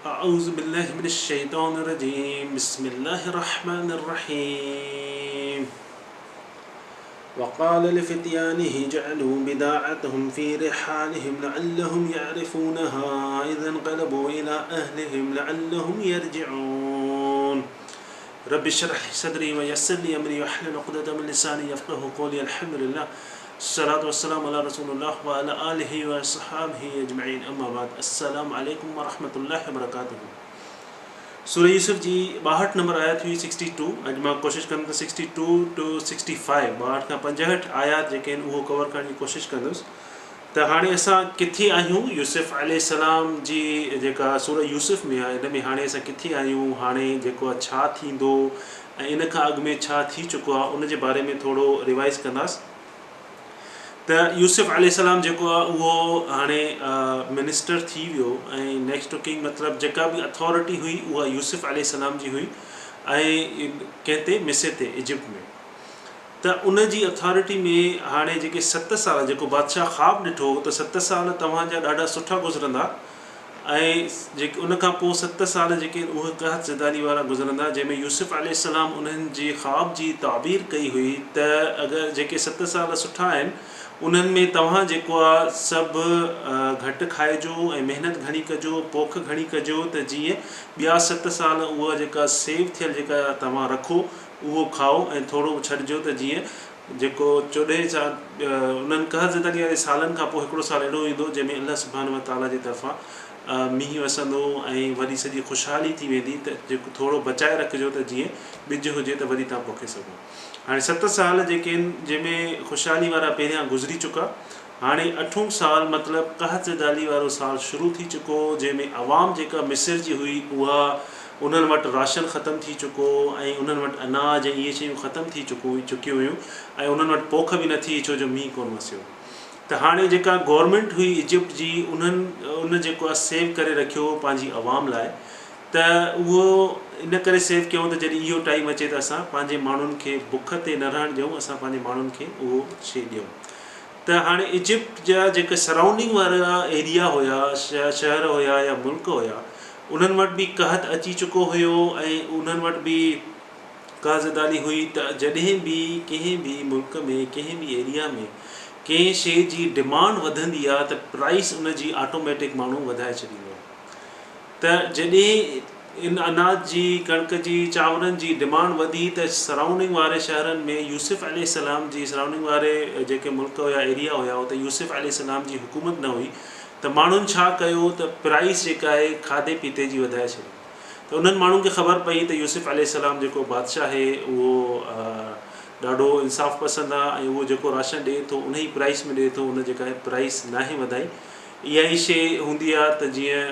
اعوذ بالله من الشيطان الرجيم بسم الله الرحمن الرحيم وقال لفتيانه جعلوا بضاعتهم في رحالهم لعلهم يعرفونها اذا انقلبوا الى اهلهم لعلهم يرجعون رب اشرح لي صدري ويسر لي امري واحلل عقدة من لساني يفقهوا قولي الحمد لله الصلوة والسلام علي رسول الله وعلي آله واصحابه اجمعين اما بعد السلام عليڪم ورحمة الله وبرڪاته سورة يوسف جي 62 نمبر آيت هئي 62 اڄ مان ڪوشش ڪندم ته 62 ٽو 65 62 کان 65 آيات جيڪي آهن اهو ڪور ڪرڻ جي ڪوشش ڪندس ته هاڻي اسان ڪٿي آهيون يوسف عليه السلام جي جيڪا سورة يوسف ۾ آهي ان ۾ هاڻي اسان ڪٿي آهيون هاڻي جيڪو آهي ڇا ٿيندو ۽ ان کان اڳ ۾ ڇا ٿي چڪو آهي ان جي باري ۾ ٿورو ريوائز ڪنداس ته يوسف عليه السلام جيڪو آهي اهو هاڻي منسٽر ٿي ويو ۽ نيڪسٽ ٽو ڪنگ مطلب جيڪا به اٿارٽي هئي اها يوسف عليه السلام جي هئي ۽ ڪنهن تي مصر تي ايجپٽ ۾ ته ان جي اٿارٽي ۾ هاڻي جيڪي ست سال جيڪو بادشاهه خواب ڏٺو هو ته ست سال توهان جا ڏاڍا سٺا گذرندا ۽ جيڪي ان کان پوء ست سال جيڪي آهن اهي قحط زداني وارا گذرندا جنهن ۾ يوسف عليه السلام انهن جي خواب جي تعبير ڪئي هئي ته اگر جيڪي ست سال سٺا آهن انهن ۾ توهان جيڪو آهي سڀ گهٽ کائجو ۽ محنت گهڻي ڪجو پوک گهڻي ڪجو ته جيئن ٻيا ست سال اها جيڪا سيو ٿيل جيڪا توهان رکو اهو کائو ۽ ٿورو ڇڏجو ته جيئن جيڪو چوڏهين سال انهن قحط زدگي واري سالن کان پوء هڪڙو سال اهڙو ايندو جنهن ۾ الله سبحانه وتعاليٰ جي طرفان مينهن وسندو ۽ وري سڄي خوشحالي ٿي ويندي ته جيڪو ٿورو بچائي رکجو ته جيئن ٻج هجي ته وري توهان پوکي سگهو. هاڻي ست سال جيڪي آهن جنهن ۾ خوشحالي وارا پهريان گذري چڪا هاڻي اٺون سال مطلب قحط زدالي وارو سال شروع ٿي چڪو هو، جنهن ۾ عوام جيڪا مصر جي هئي اها انهن وٽ راشن ختم ٿي چڪو هو ۽ انهن وٽ اناج ۽ اهي شيون ختم ٿي چڪيون هيون ۽ انهن وٽ پوک به نه ٿي ڇو جو مينهن ڪونه وسيو ته هاڻي جيڪا گورنمينٽ هئي ايجپٽ جي انهن ان جيڪو آهي سيو ڪري رکيو هو پنهنجي عوام لاء ته اهو ان ڪري سيو ڪيون ته جڏهن اهو ٽائيم اچي ته اسان پنهنجي ماڻهن کي بک تي نه رهڻ ڏيون اسان پنهنجي ماڻهن کي اهو شي ڏيون. ته هاڻي ايجپٽ جا جيڪي سرائونڊنگ وارا ايريا هيا، شهر هيا يا ملڪ هيا، انهن وٽ به قحط اچي چڪو هيو ۽ انهن وٽ به قحط زدالي هئي ته جڏهن به ڪنهن به ملڪ ۾ ڪنهن به ايريا ۾ ڪنهن شيء جي ڊمانڊ وڌندي آهي ته پرائس ان جي آٽوميٽڪ ماڻهو وڌائي ڇڏيندو آهي. ته جڏهن ان اناج جي، ڪڻڪ جي، چانورن جي ڊمانڊ وڌي ته سرائونڊنگ واري شهرن ۾ يوسف عليه السلام جي سرائونڊنگ واري جيڪي ملڪ هيا ايريا هيا اتي يوسف عليه السلام جي حڪومت نه هئي ته ماڻهن ڇا ڪيو ته پرائس جيڪا آهي کاڌي پيتي جي وڌائي ڇڏي ته انهن ماڻهن کي خبر پئي ته يوسف عليه السلام جيڪو بادشاهه آهي اهو ڏاڍو انصاف پسند آهي ۽ اهو جيڪو راشن ڏئي ٿو انهي پرائس ۾ ڏئي ٿو ان جيڪا آهي پرائس ناهي وڌائي اها ئي شيء هوندي آهي ته جيئن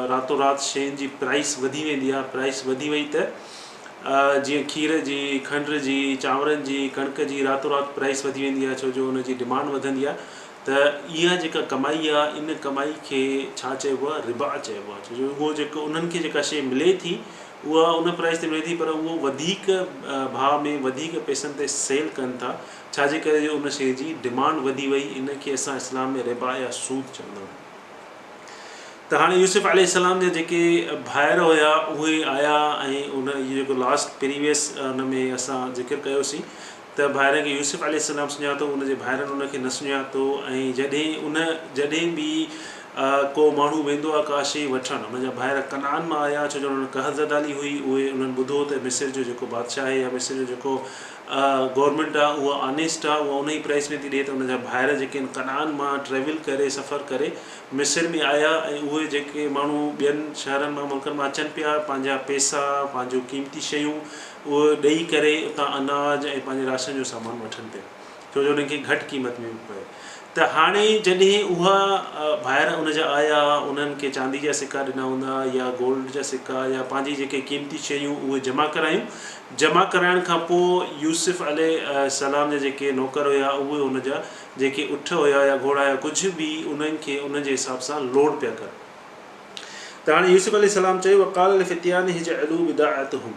راتو رات شين جي پرائس وڌي ويندي آهي، پرائس وڌي وئي ته جيئن کير جي، کنڊ جي، چانورن جي، ڪڻڪ جي راتو رات پرائس وڌي ويندي آهي ڇو جو ان جي ڊمانڊ وڌندي آهي ته اها جيڪا ڪمائي آهي ان ڪمائي کي ڇا چئبو آهي ربا چئبو آهي ڇو جو اهو جيڪو انهن کي جيڪا شيء ملي ٿي اها ان پرائس تي ملي ٿي پر اهو وڌيڪ ڀاء ۾ وڌيڪ پئسن تي سيل ڪن ٿا ڇا جي ڪري جو ان شيء جي ڊمانڊ وڌي وئي ان کي اسان اسلام ۾ ربا يا سود چوندا آهيون ته هاڻي يوسف عليه السلام جا جيڪي ڀائر هيا اهي آيا ۽ ان اهو جيڪو لاسٽ پريويس ان ۾ اسان ذڪر ڪيوسين ته ڀائرن کي يوسف عليه السلام سڃاتو ان جي ڀائرن ان کي نه سڃاتو ۽ جڏهن ان جڏهن به ڪو ماڻهو ويندو آهي ڪا شيء وٺڻ ان جا ڀائر ڪنعان مان آيا ڇو جو انهن قحط زدالي هئي اهي انهن ٻڌو ته مصر جو جيڪو بادشاهه آهي يا مصر جو جيڪو گورنمينٽ آ اها آنيسٽ آ اها ان ئي پرائس ۾ ٿي ڏي ته ان جا ڀائر جيڪي آهن ڪنعان مان ٽريول ڪري سفر ڪري مصر ۾ آيا ۽ اهي جيڪي ماڻهو ٻين شهرن مان ملڪن مان اچن پيا پنهنجا پيسا پنهنجون قيمتي شيون اهي ڏئي ڪري اتان اناج ۽ پنهنجي راشن جو سامان وٺن پيا ڇو جو انهن کي گهٽ قيمت ۾ پئي ته هاڻي جڏهن اها ڀائر ان جا آيا انهن کي چاندي جا سڪا ڏنا هوندا يا گولڊ جا سڪا يا پنهنجي جيڪي قيمتي شيون اهي جمع ڪرايون جمع ڪرائڻ کان پوء يوسف عليه السلام جا جيڪي نوڪر هيا اهي ان جا جيڪي اٺ هيا يا گهوڙا يا ڪجهه به انهن کي ان جي حساب سان لوڊ پيا ڪن ته هاڻي يوسف عليه السلام چيو وقال لفتيانه اجعلوا بضاعتهم.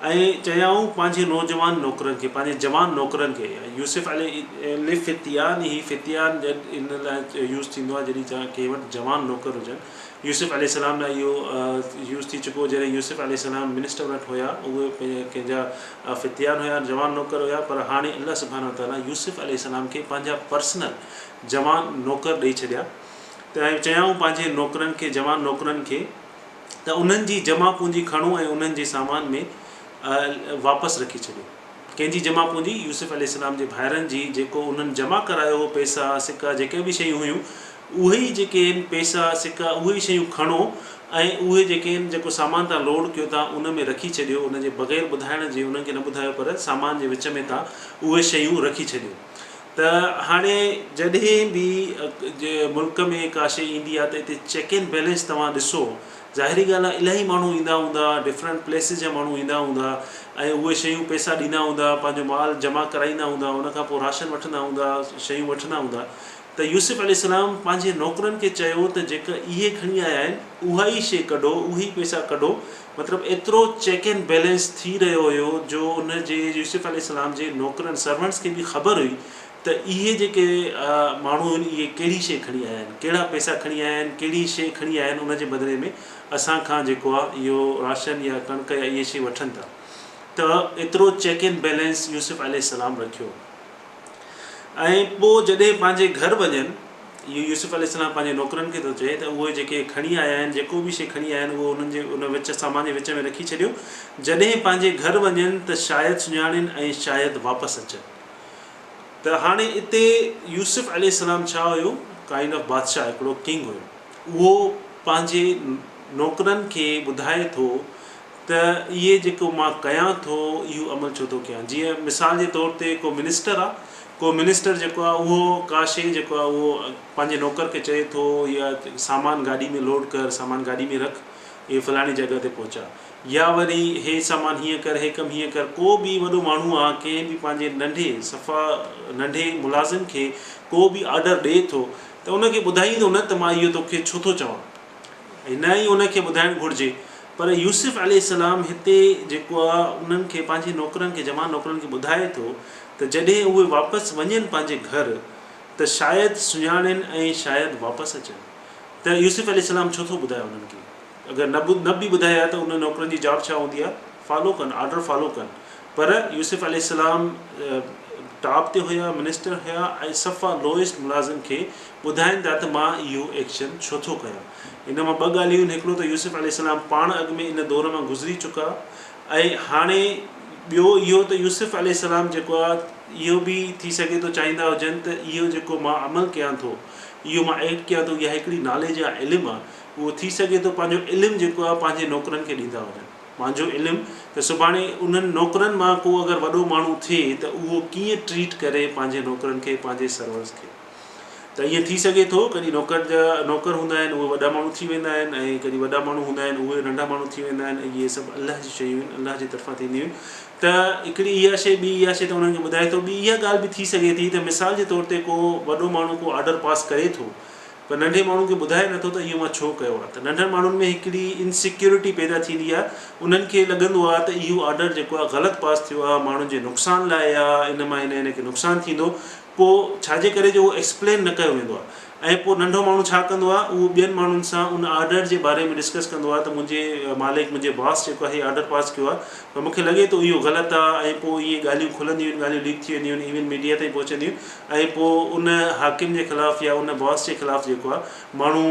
۽ چيائون پنهنجي نوجوان نوڪرن کي، پنهنجي جوان نوڪرن کي، يوسف عليه لفتيانه فتيان ان لاء يوز ٿيندو آهي جڏهن ڪنهن وٽ جوان نوڪر هجن. يوسف عليه السلام لاء اهو يوز ٿي چڪو هو جڏهن يوسف عليه السلام منسٽر وٽ هيا اهي ڪنهن جا فتيان هيا جوان نوڪر هيا پر هاڻي الله سبحانه وتعاليٰ يوسف عليه السلام کي پنهنجا پرسنل جوان نوڪر ڏئي ڇڏيا ته چيائون پنهنجي نوڪرن کي جوان نوڪرن کي ته انهن جي جمع پونجي کڻو ۽ انهن جي سامان ۾ واپس رکي ڇڏيو. ڪنهن جي جمع پونجي؟ يوسف عليه السلام جي ڀائرن جي، جيڪو انهن جمع ڪرايو هو، پئسا، سڪا، جيڪي به شيون هيون، اهي ئي جيڪي آهن پئسا، سڪا، اهي ئي شيون کڻو ۽ اهي جيڪي آهن جيڪو سامان توهان لوڊ ڪيو ٿا ان ۾ رکي ڇڏيو، ان جي بغير ٻڌائڻ جي انهن کي نه ٻڌايو پر سامان جي وچ ۾ توهان اهي شيون رکي ڇڏيو. ته هاڻي جڏهن به ملڪ ۾ ڪا شيء ايندي آهي ته اتي چيڪ اينڊ بيلنس توهان ڏسو ظاهري ڳالهه آهي الاهي ماڻهو ايندا هوندا ڊفرنٽ پليسز جا ماڻهو ايندا هوندا ۽ اهي شيون پئسا ڏيندا هوندا پنهنجو مال جمع ڪرائيندا هوندا ان کان پوء راشن وٺندا هوندا شيون وٺندا هوندا ته يوسف عليه السلام پنهنجي نوڪرن کي چيو ته جيڪا اهي کڻي آيا آهن اها ئي شيء ڪڍو اهي ئي پئسا ڪڍو مطلب ايترو چيڪ اينڊ بيلنس ٿي رهيو هيو جو ان جي يوسف عليه السلام جي نوڪرن Servants کي به خبر هئي ته اهي جيڪي ماڻهو آهن اهي ڪهڙي شيء کڻي آيا آهن ڪهڙا پئسا کڻي آيا آهن ڪهڙي شيء کڻي آيا آهن ان جي بدلي ۾ اسان کان جيڪو آهي اهو راشن يا ڪڻڪ يا اهي شيء وٺن ٿا ته ايترو چيڪ اينڊ بيلنس يوسف عليه السلام رکيو. ۽ پوء جڏهن پنهنجي گهر وڃن، اهو يوسف عليه السلام پنهنجي نوڪرن کي ٿو چئي ته اهي جيڪي کڻي آيا آهن، جيڪو به شيء کڻي آيا آهن، اهو انهن جي ان وچ سامان جي وچ ۾ رکي ڇڏيو، جڏهن پنهنجي گهر وڃن ته شايد سڃاڻين ۽ شايد واپس اچن. ته هاڻي اتي يوسف عليه السلام ڇا هيو؟ ڪائنڊ آف بادشاهه، هڪڙو ڪنگ هيو. اهو پنهنجي نوڪرن کي ٻڌائي ٿو ته اهي جيڪو مان ڪيان ٿو اهو عمل ڇو ٿو ڪيان جيئن مثال جي طور تي ڪو منسٽر آ ڪو منسٽر جيڪو آ اهو ڪا شي جيڪو آ اهو پنهنجي نوڪر کي چئي ٿو يا سامان گاڏي ۾ لوڊ ڪر سامان گاڏي ۾ رک اهي فلاڻي جڳهه تي پهچا يا وري هي سامان هيئن ڪر هي ڪم هيئن ڪر ڪو به وڏو ماڻهو آ ڪنهن به پنهنجي ننڍي صفا ننڍي ملازم کي ڪو به آرڊر ڏئي ٿو ته ان کي ٻڌائيندو نه ته مان اهو توکي ڇو ٿو چوان ۽ نه ئي ان کي ٻڌائڻ گهرجي پر يوسف عليه السلام هتي جيڪو آ انهن کي پنهنجي نوڪرن کي جوان نوڪرن کي ٻڌائي ٿو ته جڏهن اهي واپس وڃن پنهنجي گهر ته شايد سڃاڻين ۽ شايد واپس اچن ته يوسف عليه السلام ڇو ٿو ٻڌائي انهن کي اگر نه نه به ٻڌائي ها ته انهن نوڪرن جي جاب ڇا هوندي آ فالو ڪن آرڊر فالو ڪن پر يوسف عليه السلام ٽاپ تي هيا منسٽر هيا ۽ صفا لوئسٽ ملازم کي ٻڌائين ٿا ته مان اهو ايڪشن ڇو ٿو ڪيان. ان مان ٻه ڳالهيون آهن هڪڙو ته يوسف عليه السلام پاڻ اڳ ۾ ان دور مان گذري چڪا ۽ هاڻي ٻيو اهو ته يوسف عليه السلام جيڪو آهي اهو به ٿي سگهي ٿو چاهيندا هجن ته اهو جيڪو مان عمل ڪيان ٿو اهو مان ايڪٽ ڪيان ٿو اها هڪڙي ناليج آهي علم آهي اهو ٿي سگهي ٿو پنهنجو علم جيڪو آهي پنهنجي نوڪرن کي ڏيندا هجن. پنهنجو علم ته سڀاڻي انهن نوڪرن مان ڪو اگر وڏو ماڻهو ٿئي ته اهو ڪيئن ٽريٽ ڪري پنهنجي نوڪرن کي پنهنجي سرونٽس کي ته ائين ٿي سگهي ٿو ڪڏهن نوڪر جا نوڪر هوندا آهن اهي وڏا ماڻهو ٿي ويندا آهن ۽ ڪڏهن وڏا ماڻهو هوندا آهن اهي ننڍا ماڻهو ٿي ويندا آهن اهي سڀ الله جون شيون آهن الله جي طرفان ٿينديون آهن ته هڪڙي اها شيء ٻي اها شيء ته انهن کي ٻڌائي ٿو ٻي اها ڳالهه به ٿي سگهي ٿي ته مثال جي طور تي ڪو وڏو ماڻهو ڪو آرڊر پاس ڪري ٿو پر ننڍي ماڻهو کي ٻڌائي نٿو ته اهو مان ڇو ڪيو آهي ته ننڍن ماڻهن ۾ هڪڙي انسيڪيورٽي پيدا ٿيندي آهي انهن کي لڳندو آهي ته اهو آرڊر جيڪو آهي غلط پاس ٿيو آهي ماڻهن جي نقصان لاء آهي ان مان هن هن کي نقصان ٿيندو پوء ڇاجي ڪري جو اهو ايڪسپلين نه ڪيو ويندو آهي ۽ پوء ننڍو ماڻهو ڇا ڪندو آهي اهو ٻين ماڻهن سان ان آرڊر جي باري ۾ ڊسڪس ڪندو آهي ته منهنجي مالڪ منهنجي باس جيڪو آهي آرڊر پاس ڪيو آهي پر مون کي لڳي ٿو اهو غلط آهي ۽ پوء اهي ڳالهيون کلنديون آهن ڳالهيون ليڪ ٿي وينديون آهن ايون ميڊيا تائين پهچنديون ۽ پوء ان حاڪم جي خلاف يا ان باس جي خلاف جيڪو آهي ماڻهو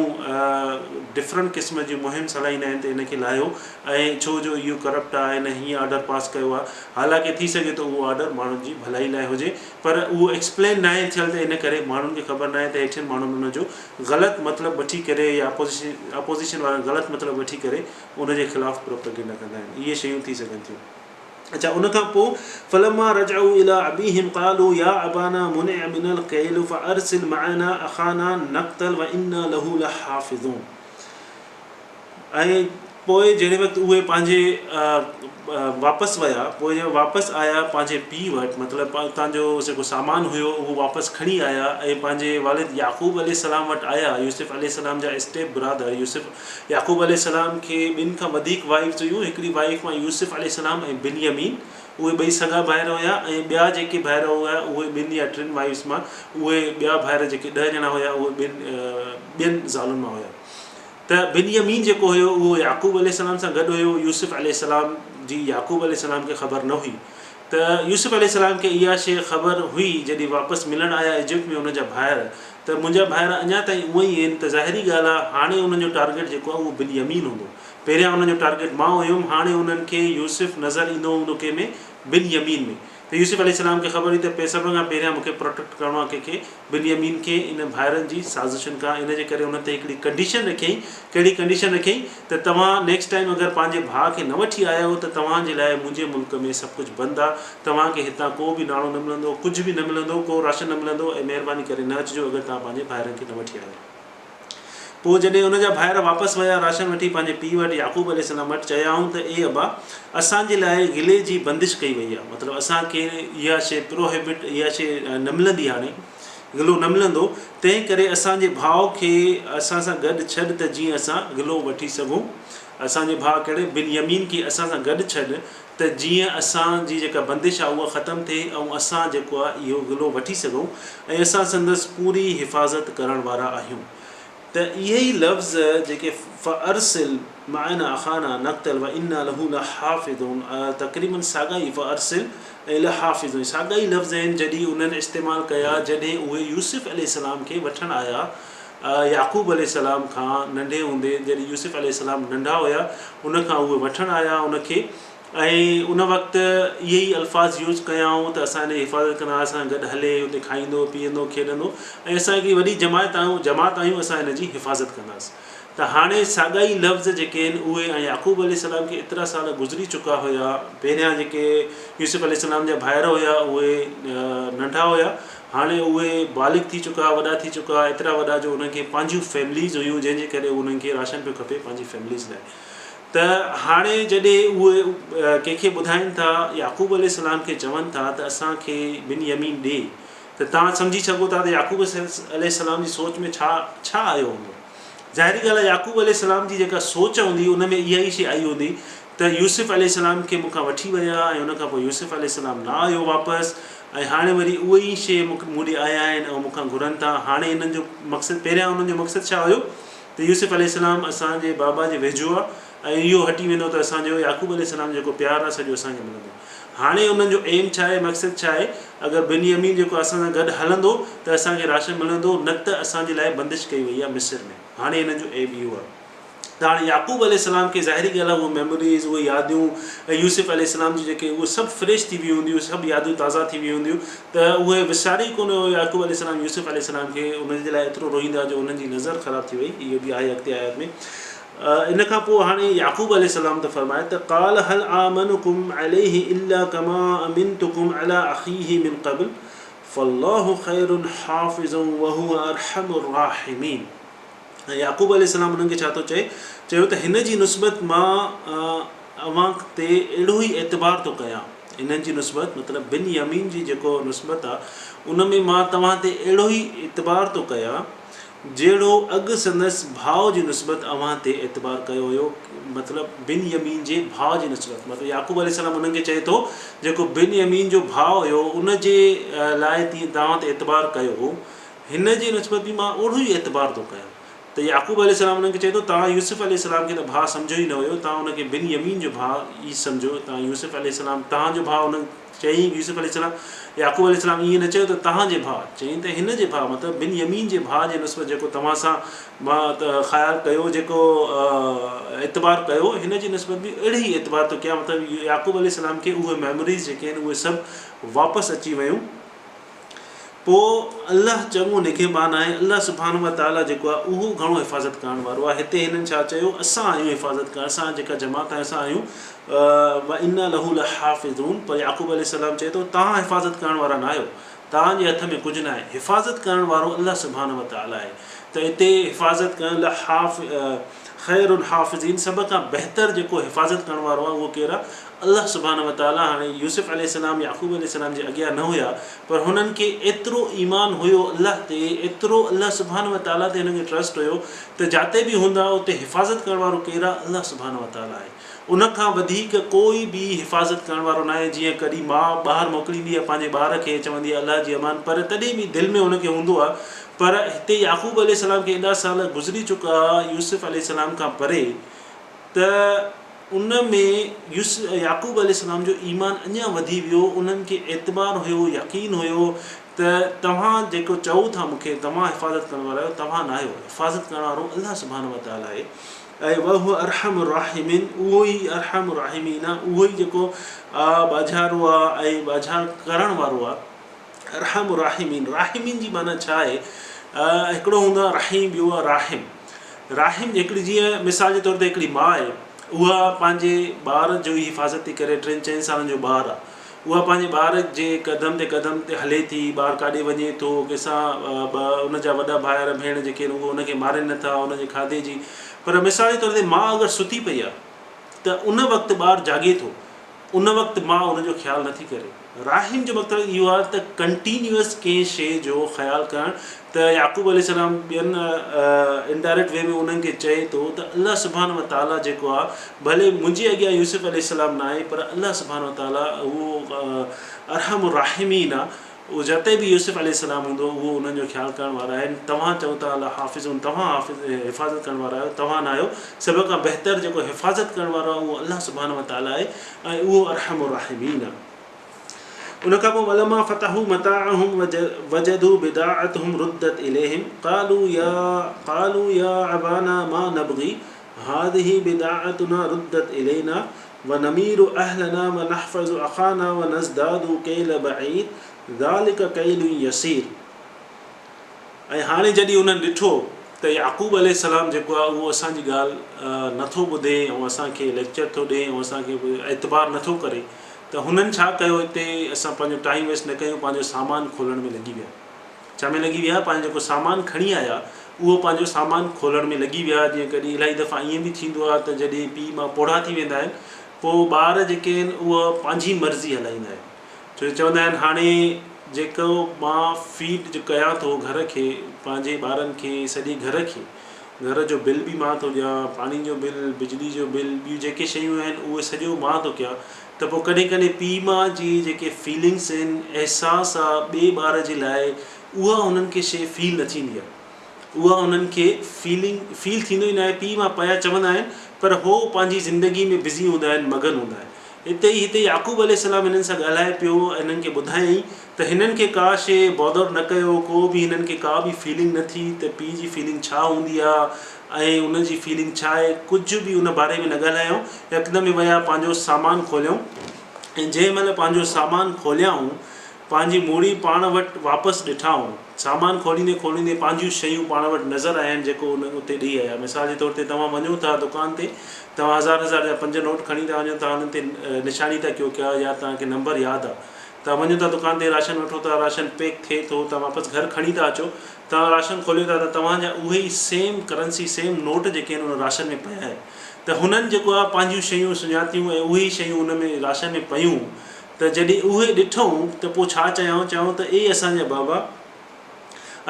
ڊفرنٽ قسم جون مهمس هلائيندا آهن ته ان کي لاهيو ۽ ڇو جو اهو ڪرپٽ آهي هن هيئن آرڊر پاس ڪيو آهي حالانڪه ٿي سگهي ٿو اهو آرڊر ماڻهن جي ڀلائي لاء هجي پر اهو ايڪسپلين ناهي ٿيل ته ان ڪري ماڻهن کي خبر ناهي ته هيٺين ماڻهن ان جو غلط مطلب وٺي ڪري يا اپوزيشن وارن غلط مطلب وٺي ڪري ان جي خلاف پروپيگنڊا ڪندا آهن اهي شيون ٿي سگهن ٿيون. اڇا ان کان پوء فلما رجعوا الي ابيهم قالوا يا ابانا منع منا الڪيل فارسل معنا اخانا نڪتل وانا له لحافظون ۽ پوء جهڙي وقت اهي پنهنجي واپس ويا پوء جڏهن واپس آيا پنهنجي پيء وٽ مطلب اتان جو جيڪو سامان هيو اهو واپس کڻي آيا ۽ پنهنجي والد يعقوب عليه السلام وٽ آيا يوسف عليه السلام جا اسٽيپ برادر يوسف يعقوب عليه السلام کي ٻن کان وڌيڪ وائفز هيون هڪڙي وائف مان يوسف عليه السلام ۽ بن يمين اهي ٻئي سڳا ڀائر هيا ۽ ٻيا جيڪي ڀائر هيا اهي ٻن يا ٽن وائفز مان اهي ٻيا ڀائر جيڪي ڏهه ڄڻا هيا اهي ٻن ٻين زالن مان هيا ته بنيامين جيڪو هيو اهو يعقوب عليه السلام سان گڏ هيو، يوسف عليه السلام جي يعقوب عليه السلام کي خبر نه هئي ته يوسف عليه السلام کي اها شيء خبر هئي جڏهن واپس ملڻ آيا ايجپٽ ۾ ان جا ڀائر ته منهنجا ڀائر اڃا تائين اونئن ئي آهن ته ظاهري ڳالهه آهي هاڻي انهن جو ٽارگيٽ جيڪو آهي اهو بنيامين هوندو پهريان انهن جو ٽارگيٽ مان هيم هاڻي انهن کي يوسف نظر ايندو هوندو ڪنهن ۾ بنيامين ۾ ته يوسف عليه السلام کي خبر هئي ته سڀ کان پهريان مون کي پروٽيڪٽ ڪرڻو آهي ڪنهن کي؟ بنيامين کي ان ڀائرن جي سازشن کان ان جي ڪري انهن تي هڪڙي ڪنڊيشن رکيائين ڪهڙي ڪنڊيشن رکيائين ته توهان نيڪسٽ ٽائيم اگر پنهنجي ڀاء کي نه وٺي آيا آهيو ته توهان جي لاء منهنجي ملڪ ۾ سڀ ڪجهه بند آهي توهان کي هتان ڪو به ناڻو نه ملندو ڪجهه به نه ملندو ڪو راشن نه ملندو ۽ مهرباني ڪري نه اچجو اگر توهان پنهنجي ڀائرن کي نه وٺي آيا آهيو. پوء جڏهن ان جا ڀائر واپس ويا راشن وٺي پنهنجي پيء وٽ يعقوب عليه السلام وٽ، چيائون ته اي ابا! اسان جي لاء غلي جي بندش ڪئي وئي آهي، مطلب اسان کي اها شيء Prohibit اها شيء نه ملندي هاڻي غلو نه ملندو، تنهن ڪري اسان جي ڀاء کي اسان سان گڏ ڇڏ ته جيئن اسان غلو وٺي سگهون، اسان جي ڀاء ڪهڙي؟ بن يمين کي اسان سان گڏ ڇڏ ته جيئن اسان جي جيڪا بندش آهي اها ختم ٿئي ۽ اسان جيڪو آهي اهو غلو وٺي سگهون ۽ اسان سندس پوري حفاظت ڪرڻ وارا آهيون ته اهي ئي لفظ جيڪي فارسل معنا اخانا نقتل وانا له لحافظون تقريبا ساڳا ئي فارسل ۽ لحافظون ساڳا ئي لفظ آهن جڏهن انهن استعمال ڪيا جڏهن اهي يوسف عليه السلام کي وٺڻ آيا يعقوب عليه السلام کان ننڍي هوندي جڏهن يوسف عليه السلام ننڍا هيا ان کان اهي وٺڻ آيا ان کي ۽ ان وقت اهي ئي الفاظ يوز ڪيائون ته اسان ان جي حفاظت ڪندا اسان سان گڏ هلي اتي کائيندو پيئندو کيڏندو ۽ اسان هڪڙي وڏي جماعت آهيون جماعت آهيون اسان ان جي حفاظت ڪنداسين ته هاڻي ساڳا ئي لفظ جيڪي آهن اهي ۽ يعقوب عليه السلام کي ايترا سال گذري چڪا هيا پهريان جيڪي يوسف عليه السلام جا ڀائر هيا اهي ننڍا هيا هاڻي اهي بالغ ٿي چڪا، وڏا ٿي چڪا، ايترا وڏا جو انهن کي پنهنجيون فيمليز هيون جنهن جي ڪري انهن کي راشن پيو کپي پنهنجي فيمليز لاء ته هاڻي جڏهن اهي ڪنهن کي ٻڌائين ٿا يعقوب عليه السلام کي چون ٿا ته اسان کي بن يمين ڏي ته توهان سمجهي سگهو ٿا ته يعقوب عليه السلام جي سوچ ۾ ڇا ڇا آيو هوندو ظاهري ڳالهه آهي يعقوب عليه السلام جي جيڪا سوچ هوندي ان ۾ اها ئي شيء آئي هوندي ته يوسف عليه السلام کي مون کان وٺي ويا ۽ ان کان پوء يوسف عليه السلام نه آيو واپس ۽ هاڻي وري اهي ئي شيء مون ڏي آيا آهن ۽ مون کان گهرن ٿا. هاڻي انهن جو مقصد پهريان انهن جو مقصد ڇا هيو ته يوسف عليه السلام اسان جي بابا جي ويجهو آهي ۽ اهو هٽي ويندو ته اسان جو يعقوب عليه السلام جو جيڪو پيار آهي سڄو اسان کي ملندو. هاڻي انهن جو ايم ڇا آهي مقصد ڇا آهي اگر بن يمين جيڪو اسان سان گڏ هلندو ته اسان کي راشن ملندو نه ته اسان جي لاء بندش ڪئي وئي آهي مصر ۾ هاڻي انهن جو ايم اهو آهي. ته هاڻي يعقوب عليه السلام کي ظاهري ڳالهه آهي اهي ميموريز، اهي ياديون ۽ يوسف عليه السلام جون جيڪي اهي سڀ فريش ٿي ويون هونديون، سڀ ياديون تازا ٿي ويون هونديون ته اهي وساري ئي ڪونه هيو يعقوب عليه السلام يوسف عليه السلام کي ان جي لاء ايترو روئيندا جو انهن جي نظر خراب ٿي وئي اهو به آهي اڳتي آيات ۾ ان کان پوء هاڻي يعقوب عليه السلام ٿو فرمائي ته قال هل آمنڪم عليه الا ڪما امنتڪم علي اخيه من قبل فالله خير حافظا وهو ارحم الراحمين. ۽ يعقوب عليه السلام انهن کي ڇا ٿو چئي؟ چيو ته هن جي نسبت مان اوهان تي اهڙو ئي اعتبار ٿو ڪيان، انهن جي نسبت مطلب بن يمين جي جيڪو نسبت آ ان ۾ مان توهان تي اهڙو ئي اعتبار ٿو ڪيان جهڙو اڳ سندس ڀاء جي نسبت اوهان تي اعتبار ڪيو هيو مطلب بن يمين جي ڀاء جي نسبت مطلب يعقوب عليه السلام انهن کي چئي ٿو جيڪو بن يمين جو ڀاء هيو ان جي لاء تيئن توهان تي اعتبار ڪيو هو هن جي نسبت به مان اوڙهو ئي اعتبار ٿو ڪيان. ته يعقوب عليه السلام انهن کي چئي ٿو، توهان يوسف عليه السلام کي ته ڀاء سمجهيو ئي نه هيو، توهان ان کي بن يمين جو ڀاء ئي سمجهيو، توهان يوسف عليه السلام توهان جو ڀاء انهن چيائين يوسف عليه السلام يعقوب عليه السلام ائين نه چيو ته توهان جي ڀاء، چيائين ته هن جي ڀاء مطلب بن يمين جي ڀاء جي نسبت جيڪو توهان سان مان خيال ڪيو جيڪو اعتبار ڪيو هن جي نسبت به اهڙي ئي اعتبار ٿو ڪيان مطلب يعقوب عليه السلام کي اهي ميموريز جيڪي آهن اهي سڀ واپس اچي ويون. پوء الله چڱو نگهبان آهي، الله سبحانه وتعاليٰ جيڪو آهي اهو گهڻو حفاظت ڪرڻ وارو آهي، هتي هنن ڇا چيو، اسان آهيون حفاظت ڪرڻ، اسان جيڪا جماعت آهيون اسان آهيون وانا له لحافظون پر يعقوب عليه السلام چئي ٿو توهان حفاظت ڪرڻ وارا ناهيو، توهان جي هٿ ۾ ڪجهه ناهي، حفاظت ڪرڻ وارو الله سبحانه وتعاليٰ آهي. ته اتي حفاظت ڪرڻ لحاف خير الحافظين سڀ کان بهتر جيڪو حفاظت ڪرڻ وارو آهي اهو ڪير آهي؟ الله سبحانه وتعاليٰ. هاڻي يوسف عليه السلام يعقوب عليه السلام جي اڳيان نه هيا پر هنن کي ايترو ايمان هيو الله تي، ايترو الله سبحانه وتعاليٰ تي هنن کي ٽرسٽ هيو ته جاتي به هوندا اتي حفاظت ڪرڻ وارو ڪير آهي؟ الله سبحانه وتعاليٰ آهي. ان کان وڌيڪ ڪوئي به حفاظت ڪرڻ وارو ناهي. جيئن ڪڏهن ماء ٻاهر موڪليندي آهي پنهنجي ٻار کي چوندي آهي الله جي امان پر تڏهن به دل ۾ هن کي هوندو آهي پر هتي يعقوب عليه السلام کي ايڏا سال گذري چڪا يوسف عليه السلام کان پري ته ان ۾ يعقوب عليه السلام جو ايمان اڃا وڌي ويو، انهن کي اعتبار هيو، يقين هيو ته توهان جيڪو چئو ٿا مون کي توهان حفاظت ڪرڻ وارا آهيو، توهان ناهيو، حفاظت ڪرڻ وارو الله سبحانه وتعاليٰ آهي ۽ وهو ارحم الراحمين اهو ئي ارحم الراحمين آهي، اهو ئي جيڪو ٻاجهارو آهي ۽ ٻاجهار ڪرڻ وارو آهي. ارحم الراحمين، راحمين جي معنيٰ ڇا آهي؟ هڪڙو هوندو آهي رحيم ٻيو آهي راحم. راحم هڪڙي جيئن مثال جي طور تي هڪڙي ماء آهي اها پنهنجي ٻار جو ئي حفاظت ٿي ڪري ٽن چئن سالن جو ٻار آهي اها پنهنجي ٻار جي قدم تي قدم تي هلي ٿي ٻار ڪاڏي وڃي ٿو ڪنهن سان ان جا وڏا ڀائر ڀيڻ جيڪي آهن اهي ان کي مارين نٿا ان جي کاڌي جي پر مثال جي طور تي ماء اگر ستي پئي آهي ته ان وقت ٻار جاڳي ٿو ان وقت ماء ان جو خيال نٿي ڪري. راحم جو مطلب اهو آهي ته ڪنٽينيوس ڪنهن شيء جو خيال ڪرڻ ته يعقوب عليه السلام ٻين انڊائريڪٽ وي ۾ انهن کي چئي ٿو ته الله سبحانه وتعاليٰ جيڪو آهي ڀلي منهنجي اڳيان يوسف عليه السلام ناهي پر الله سبحانه وتعاليٰ اهو ارحم الراحمين آهي اهو جتي به يوسف عليه السلام هوندو اهو انهن جو خيال ڪرڻ وارا آهن توهان چئو ٿا لحافظون توهان حافظ حفاظت ڪرڻ وارا آهيو توهان ناهيو سڀ کان بهتر جيڪو حفاظت ڪرڻ وارو آهي اهو الله سبحانه وتعاليٰ آهي ۽ اهو ارحم الراحمين آهي. ان کان پوء ولما فتحوا متاعهم وجدوا بضاعتهم ردت اليهم قالوا يا قالوا يا ابانا ما نبغي هذه بضاعتنا ردت الينا ونمير اهلنا ونحفظ اخانا ونزداد ڪيل بعير ذلڪ ڪيل يسير. ۽ هاڻي جڏهن انهن ڏٺو ته يعقوب عليه السلام جيڪو آهي اهو اسان جي ڳالهه نه ٿو ٻڌي ۽ اسان کي ليڪچر ٿو ڏئي ۽ اسان کي اعتبار نه ٿو ڪري ته هنن ڇا ڪيو هتي اسان پنهنجو ٽائيم ويسٽ نه ڪيون پنهنجو سامان کولڻ ۾ لڳي ويا. ڇا ۾ لڳي ويا؟ پنهنجو جيڪو سامان کڻي آيا اهو پنهنجو سامان کولڻ ۾ لڳي ويا. جيئن ڪڏهن الاهي دفعا ائين به ٿيندو آهي ته جڏهن پيء ماء پوڙها ٿي ويندا آهن پوء ٻار جيڪي آهن اهي پنهنجي مرضي هلائيندا آهن ڇو جو چوندا آهن هاڻي جيڪو مان فيڊ ڪيان ٿو گهر کي پنهنجي ٻارن کي سڄي گهر کي گهر جو بل به مان ٿو ڏيان پاڻي جو بل بجلي جو بل ٻيون جيڪي شيون آهن اهي سڄو مان ٿو ڪيان ته پوء ڪڏهن ڪڏهن پيء ماء جي جيڪي فيلنگس آهن، احساس آ ٻئي ٻار جي لاء اها انهن کي شيء فيل نه ٿيندي آ. اها انهن کي فيلنگ فيل ٿيندو ئي ناهي پيء ماء پيا چوندا آهن پر هو پنهنجي زندگي ۾ بزي هوندا آهن مگن هوندا آهن. اتي ئي هتي يعقوب عليه السلام هنن سان ڳالهائي پيو ۽ هنن کي ٻڌايائين ته هنن کي ڪا شيء بادر نه ڪيو ڪو به هنن کي ڪا به فيلنگ نه ٿي ته پيء جي فيلنگ ڇا هوندي آ ۽ ان جي فيلنگ ڇا آهي، ڪجهه به ان باري ۾ نه ڳالهايائون، يڪدم ئي ويا پنهنجو سامان کوليائون ۽ جنهن مهل پنهنجو سامان کوليائون، پنهنجي موڙي پاڻ وٽ واپس ڏٺائون، سامان کوليندي کوليندي پنهنجيون شيون پاڻ وٽ نظر آين جيڪو ان اتي ڏئي آيا، مثال جي طور تي توهان وڃو ٿا دڪان تي، توهان هزار هزار جا پنج نوٽ کڻي ٿا وڃو، توهان انهن تي نشاني ٿا ڪيو ڪيا يا توهان کي نمبر ياد آ، توهان وڃو ٿا دڪان تي راشن وٺو ٿا، راشن پيڪ ٿئي ٿو، توهان واپس گهر کڻي ٿا اچو، توهان راشن کوليو ٿا ته توهان جا اهي ئي سيم ڪرنسي سيم نوٽ جيڪي آهن ان راشن ۾ پيا آهن ته هنن جيڪو آهي پنهنجيون شيون سڃاتيون ۽ اهي ئي شيون ان ۾ راشن ۾ پيون ته جڏهن اهي ڏٺئون ته پوء ڇا چيائون چيائون ته اي اسان جا بابا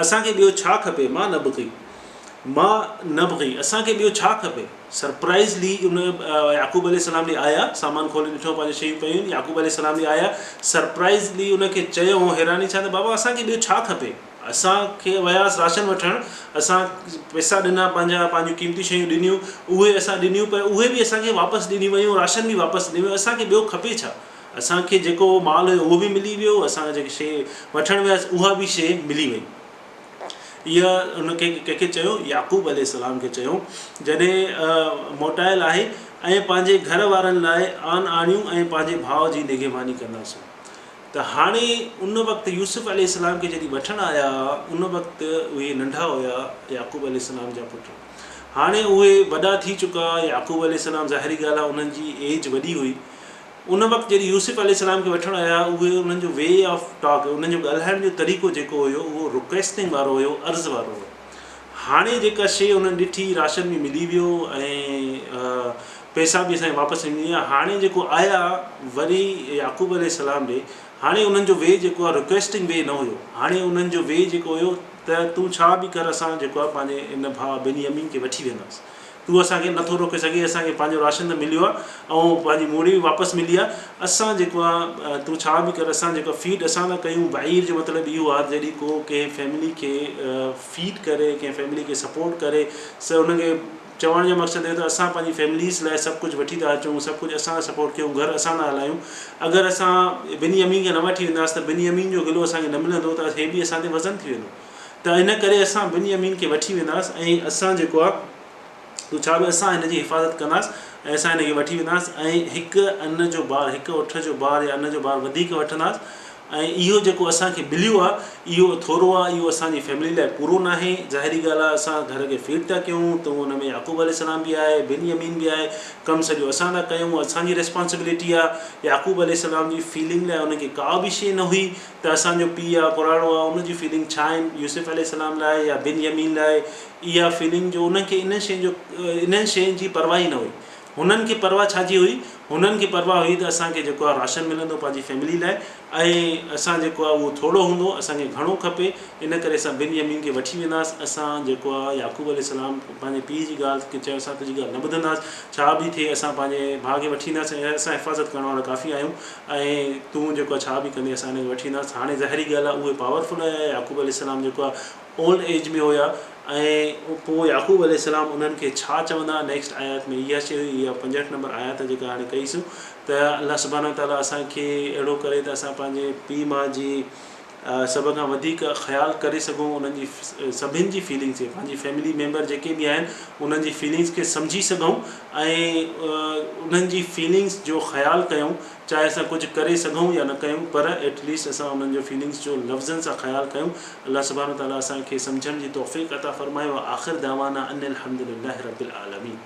اسان کي ٻيو ڇا کپي ما نبغي ما نبغي اسان کي ٻيو ڇا کپي سرپرائزلي ان يعقوب عليه السلام ڏي آيا سامان کولي ڏٺو پنهنجون شيون پيون آهن يعقوب عليه السلام ڏي آيا سرپرائزلي ان کي چيائون حيراني ڇا ته بابا اسان کي ٻيو ڇا کپي اسان کي وياس راشن وٺڻ اسان پئسا ڏنا پنهنجا پنهنجون قيمتي شيون ڏنيون اهي اسان ڏنيون پر اهي به اسان کي واپس ڏنيون ويون راشن به واپس ڏنيون ويو اسان کي ٻيو کپي ڇا اسان کي جيڪو مال هيو اهو به ملي ويو اسان جيڪي شيء وٺڻ وياس اها به شيء ملي وئي اها ان کي ڪنهن کي چيو يعقوب عليه السلام کي چيو جڏهن موٽايل آهي ۽ پنهنجي گهر وارن لاء آن آڻيون ۽ پنهنجي ڀاء جي نگهباني ڪنداسون ته هاڻي ان وقت يوسف عليه السلام کي جڏهن وٺڻ آيا ان وقت اهي ننڍا هيا يعقوب عليه السلام جا پٽ هاڻي اهي وڏا ٿي چڪا يعقوب عليه السلام ظاهري ڳالهه آهي انهن جي ايج وڏي هئي ان وقت جڏهن يوسف عليه السلام کي وٺڻ آيا اهي انهن جو وي آف ٽاڪ انهن جو ڳالهائڻ جو طريقو جيڪو هيو اهو رڪويسٽنگ وارو هيو عرض وارو هيو. هاڻي جيڪا شيء انهن ڏٺي راشن به ملي ويو ۽ پئسا به اسان کي واپس ملي ويا هاڻي جيڪو آيا وري يعقوب عليه السلام ڏي هاڻي انهن جو وي جيڪو آهي رڪويسٽنگ وي نه هيو هاڻي انهن جو وي جيڪو هيو ته تون ڇا به ڪر اسان جيڪو آهي پنهنجي ان ڀاء بن يمين کي وٺي وينداسين تون اسان کي نٿو روڪي سگهين، اسان کي پنهنجو راشن ته مليو آهي ۽ پنهنجي موڙي به واپس ملي آهي، اسان جيڪو آهي تون ڇا به ڪر اسان جيڪو فيڊ اسان ٿا ڪيون، بعير جو مطلب اهو آهي جڏهن ڪو ڪنهن فيملي کي فيڊ ڪري ڪنهن فيملي کي سپورٽ ڪري سو ان کي چوڻ جو مقصد اهو ته اسان پنهنجي فيمليز لاء سڀ ڪجهه وٺي ٿا اچون سڀ ڪجهه اسان سپورٽ ڪيون گهر اسان ٿا هلايون اگر اسان بن يمين کي نه وٺي وينداسين ته بن يمين جو گلو اسان کي نه ملندو ته هي به اسان تي وزن ٿي ويندو. ته ان ڪري اسان بن يمين کي وٺي وينداس ۽ اسان جيڪو آهي تون ڇا به اسان هن جي حفاظت ڪنداس ۽ اسان هن کي وٺي وينداس ۽ هڪ ان جو بار هڪ اٺ جو بار يا ان جو بار وڌيڪ وٺنداس ۽ اهو جيڪو اسان کي مليو آهي اهو ٿورو آهي اهو اسان جي فيملي لاء پورو ناهي ظاهري ڳالهه آهي اسان گهر کي فيڊ ٿا ڪيون ته ان ۾ يعقوب عليه السلام به آهي بن يمين به آهي ڪم سڄو اسان ٿا ڪيون اسان جي ريسپانسبلٽي آهي يعقوب عليه السلام جي فيلنگ لاء ان کي ڪا به شيء نه هئي ته اسان جو پيء آ ڪراڙو آ ان جي فيلنگ ڇا آهن يوسف عليه السلام لاء يا بن يمين لاء اها فيلنگ جو انهن کي انهن شين جو انهن شين جي پرواهه ئي نه هئي هنن کي پرواهه ڇا جي هئي هنن کي پرواهه هئي ته اسان کي جيڪو آ راشن ملندو پنهنجي فيملي لاء ۽ اسان جيڪو آ اهو ٿورو هوندو اسان کي گهڻو کپي ان ڪري اسان بن يمين کي وٺي وينداس اسان جيڪو آ يعقوب عليه السلام پنهنجي پيء جي ڳالهه کي چيو اسان تنهنجي ڳالهه نه ٻڌنداس ڇا به ٿئي اسان پنهنجي ڀاء کي وٺي اينداسين ۽ اسان حفاظت ڪرڻ وارا ڪافي آهيون ۽ تون جيڪو آهي ڇا به ڪندين اسان هن کي وٺي اينداسين. هاڻي ظاهري ڳالهه آهي اهي پاورفل هيا يعقوب عليه السلام جيڪو آهي اولڊ ايج ۾ هيا ۽ پوء يعقوب عليه السلام انهن کي ڇا چوندا نيڪسٽ آيات ۾ اها شيء هئي اها 65 نمبر آيات جيڪا هاڻي ڪئي سون ته الله سبحانه وتعالٰي اسان کي اهڙو ڪري ته اسان پنهنجي پيء ماء جي سڀ کان وڌيڪ خيال ڪري سگهون انهن جي سڀن جي فيلنگس کي پنهنجي فيملي ميمبر جيڪي به آهن انهن جي فيلنگس کي سمجهي سگهون ۽ انهن جي فيلنگس جو خيال ڪيون چاهي اسان ڪجهه ڪري سگهون يا نه ڪيون پر ايٽ ليسٽ اسان انهن جو فيلنگس جو لفظن سان خيال ڪيون الله سبحانه وتعالي اسان کي سمجهڻ جي توفيق عطا فرمائي واخر دعوانا ان الحمد لله رب العالمين.